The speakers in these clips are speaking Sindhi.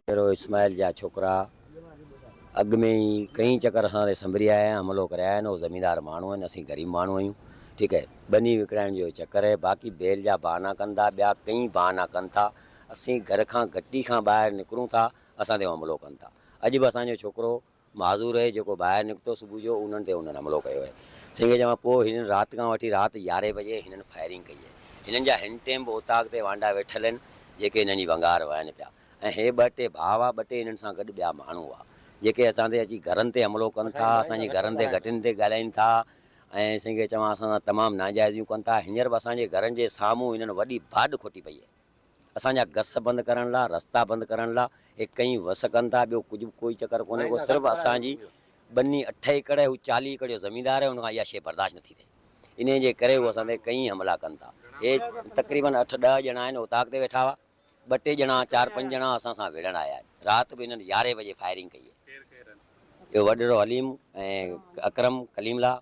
ڦيرو اسماعيل جا ڇوڪرا اڳ ۾ ئي ڪئين چڪر اسان تي سنڀري آيا آهن حملو ڪري آيا آهن اهي زميندار ماڻهو آهن اسين غريب ماڻهو آهيون ٺيڪ آهي ٻني وڪڻائڻ جو چڪر آهي باقي بيل جا بهانا ڪن ٿا ٻيا ڪئين بهانا ڪن ٿا اسين گهر کان گهٽي کان ٻاهر نڪرون ٿا اسان تي حملو ڪن ٿا اڄ به اسان جو ڇوڪرو معذور اهي جيڪو ٻاهر نڪتو صبح جو انهن تي انهن حملو ڪيو اهي. سائين کي چوان پوء هنن رات کان وٺي رات يارهين بجي هنن فائرنگ ڪئي اهي. هنن جا هن ٽيم به اوطاق تي وانڊا ويٺل آهن جيڪي هنن جي ونگار وهن پيا ۽ هي ٻه ٽي ڀاء هئا ٻه ٽي هنن سان گڏ ٻيا ماڻهو هئا جيڪي اسان تي اچي گهرن تي حملو ڪن ٿا اسان جي گهرن تي گهٽين تي ڳالهائين ٿا ۽ سائين کي چوان اسان سان تمام ناجائزيون ڪن ٿا هينئر به اسان جي گهرن جي سامهون هنن وڏي ڀاڏ کوٽي پئي اهي. اسان جا گس بند ڪرڻ لا رستا بند ڪرڻ لا هي ڪئين وس ڪن ٿا ٻيو ڪجهه به ڪوئي چڪر ڪونهي ڪو صرف اسان جي ٻني اٺ ايڪڙ آهي هو چاليهه ايڪڙ جو زميندار آهي ان کان اها شيء برداشت نٿي ٿئي انهي جي ڪري هو اسان تي ڪئين حملا ڪن ٿا هي تقريبن اٺ ڏهه ڄڻا آهن اوطاق تي ويٺا هئا ٻه ٽي ڄڻا چار پنج ڄڻا اسان سان وڙهڻ آيا آهن رات به هنن يارهين بجي فائرنگ ڪئي آهي اهو وڏڙو حليم ۽ اڪرم ڪليم لا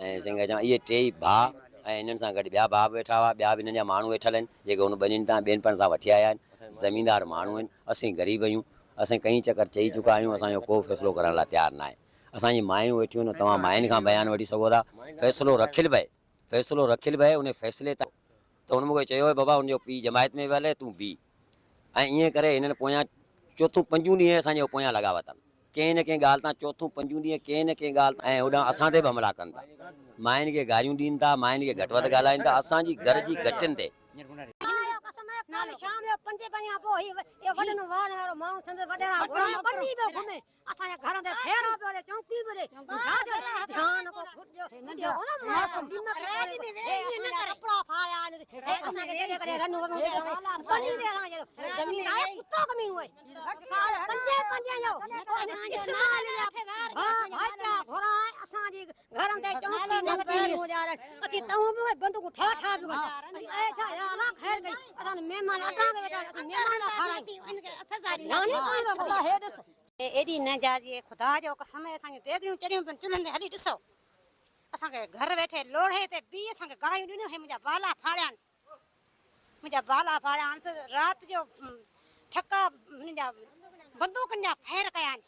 ۽ سنگهه جا اهي ٽيئي ڀاء ۽ هنن سان گڏ ٻيا ڀاء به ويٺا هئا. ٻيا به هنن جا ماڻهو ويٺل آهن، جيڪي هن ٻنين تان ٻين پڻ سان وٺي آيا آهن. زميندار ماڻهو آهن. اسين غريب آهيون. اسين ڪئين چڪر چئي چڪا آهيون، اسان جو ڪو فيصلو ڪرڻ لاء تيار ناهي. اسان جي مايون ويٺيون آهن، توهان ماين کان بيان وٺي سگهو ٿا. فيصلو رکيل به آهي. فيصلو رکيل به آهي، انهي فيصلي تان ته هن مون کي چيو هو، بابا هن جو پيء جماعت ۾ ويل آهي، تون بيهه. ۽ ائين ڪري هنن پويان چوٿون پنجون ڏينهن اسان جي پويان لڳا وتن. ڪنهن نه ڪنهن ڳالهه تان چوٿون پنجون ڏينهن ڪنهن نه ڪنهن ڳالهه تان ۽ هوڏانهن اسان تي به حملا ڪن ٿا. ماين کي گاريون ڏين ٿا، ماين کي گهٽ وڌ ڳالهائين ٿا، اسان جي گهر جي گهٽين تي. آيو قسم آهي ڪالهه شام جو پنجين بجي کان پوء هي اهو وڏن وارن وارو ماڻهو سندس وڏيرا گهرايو ٻني پيو گهمي اسان جي گهر تي ڦيرو پيو ڏي چونڪي به ڏي ڇا ٿيو ڌيان ڪو ڦٽجو ڦٽيو ڪونه معصوم هي اسان جا ڪپڙا ڦاڙيا آهن هي اسان کي ڪڏهن ڪڏهن رنون رنون ٻني تي اسان جي زمين آهي ڪتو ڪميڻو آهي پنجين پنجين جو اسماعيل جا ڀائٽيا گهرائي اسان جي گهرن تي چونڪي نه پهرون ڏيارن اسين تئون به بندوقون ٺا ٺا به ڪن اسين اي ڇا يا الله خير ڪئي اسان مهمان اٽان کي ويٺا اسين مهمان لا کارايون ڌيان ئي ڪونه ٿو ڪو. ايڏي ناجائزي خدا جو قسم اسان جون ديڳڙيون چڙهيون پيون چلهن تي هلي ڏسو اسان کي گهر ويٺي لوڙهي تي بيهي اسان کي گاهيون ڏنيون هي منهنجا بالا ڦاڙيانس منهنجا بالا ڦاڙيانس رات جو ٺڪا هن جا بندوقن جا ڦير ڪيانس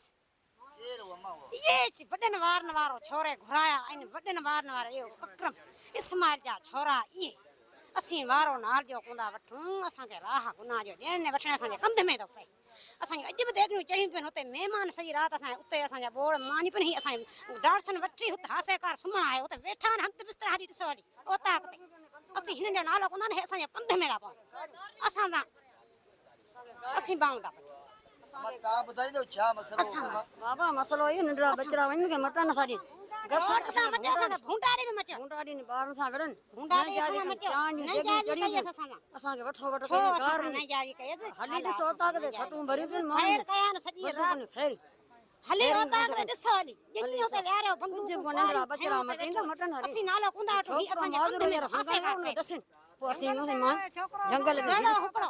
اهي وڏن وارن وارو ڇوري گهرايا آهن وڏن وارن وارا اهو اڪرم اسماعيل جا ڇورا اهي اسين وارو نال جو ڪوندا وٺون اسان کي راهه گناهه جو ڏيڻ نه وٺڻ اسان جي ڪنڌ ۾ ٿو پئي اسان جون اڄ به ديڳڙيون چڙهيون پيون اتي مهمان سڄي رات اسان جا اتي اسان جا ٻوڙ ماني پين هي اسان جي ڊاٽسن وٺي هت هاسيڪار سمهڻ آيو اتي ويٺا آهن هنڌ بسترا هلي ڏسو هلي اوطاق تي اسين هنن جو نالو ڪوندا آهن هي اسان جي ڪنڌ ۾ ٿا پون اسان تان اسين بانگ ٿا ٻڌون. بابا مسئلو اهو ننڍڙا ٻچڙا وڃن کي مٽا نٿا ڏين گس اسان مٽ اسان کي ڀونڊاڙي به مٽيو ڀونڊاڙي ۾ ٻارن سان وڙهن ڀونڊاڙي اسان مٽيو نه جائزي ڪئي اسان سان اسان کي وٺو وٺ ڪئي گار نه جائزي ڪئي هلي ڏس اوطاق تي کٽون ڀريون پيون ماڻهن ڦير ڪيا نه سڄي رات ڦير هلي اوطاق تي ڏس هلي ڄڃ اتي ويهاريو بندوق ڪجهه ننڍڙا ٻچڙا مٽيندا مٽن هلي اسين نالو ڪوندا وٺو هي اسان جي ڪنڌ ۾ ڦاسي ڪار پئي دسين پوء اسين ان مان جهنگل ۾ ويڙهو هڪڙو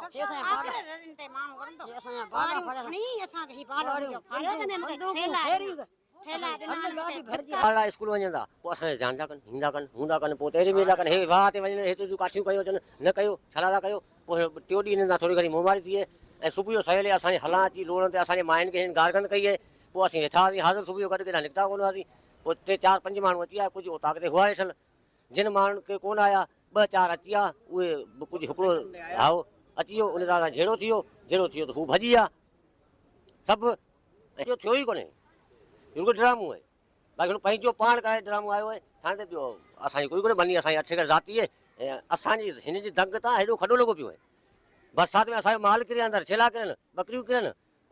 آخر رڙين تي ماڻهو وڙهندو اسان جا بالا ڦاڙيا کڻي اسان کي هي بالو جو ڦاڙيو ته ۾ مون کي ٺيلا ٺيلا ڏنا گاڏي ڀرجي ٻارڙا اسڪول وڃن ٿا پوء اسان جا ڌيان ٿا ڪن هيندا ڪن هوندا ڪن پوء تيري ميلا ڪن هي واهه تي وڃن هيتريون تون ڪاٺيون ڪيو اچن نه ڪيو ڇلا ٿا ڪيو پوء ٽيون ڏينهن هنن سان ٿوري گهڻي منهن ماري ٿئي ۽ صبح جو سويل اسان جي هلان اچي لوڙن تي اسان جي ماين کي هنن گارگند ڪئي آهي پوء اسين ويٺا هئاسين حاضر صبح جو گڏ ڪيڏانهن نڪتا ڪونه هئاسين پوء ٽي چار پنج ماڻهو اچي آيا ڪجهه اوطاق تي هئا ويٺل جن ماڻهن کي ڪونه آيا ٻه چار اچي آيا اهي به ڪجهه هڪڙو هائو اچي ويو ان سان جهيڙو ٿي ويو جهيڙو ٿي ويو ته هو ڀڄي ويا سڀ ۽ اهو ٿيو ئي ڪونهي رڳو ڊرامو آهي باقي هن پنهنجو پاڻ ڪرائي ڊرامو آيو آهي ٿاڻي تي ٻيو اسان جي ڪوئي ڪونهي ٻني اسان جي اٺ ايڪڙ ذاتي آهي ۽ اسان جي هن جي دنگ تان هيڏو کڏو لڳو پيو آهي برسات ۾ اسان جو مال ڪري اندر ڇيلا ڪرن ٻڪريون ڪرن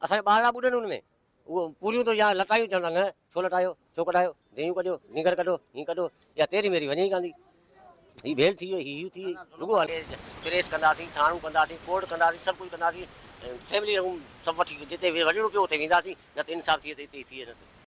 اسان جا ٻارڙا ٻڏن ان ۾ اهو پوريون ته يا لٽايون چوندا نه ڇو لٽايو ڇو ڪڍايو ديهيون ڪڍيو نينگر ڪڍو هين ڪڍو يا تيري ميري وڃي ئي ڪانه ٿي هي ڀيل ٿي وئي هي هيو ٿي وئي رڳو پريس ڪنداسين ٿاڻو ڪنداسين ڪورٽ ڪنداسين سڀ ڪجهه ڪنداسين اسيمبلي روم سڀ وٺي جتي وڃڻو پيو اتي وينداسين نه ته انصاف ٿئي ته اتي ئي ٿئي نه ته.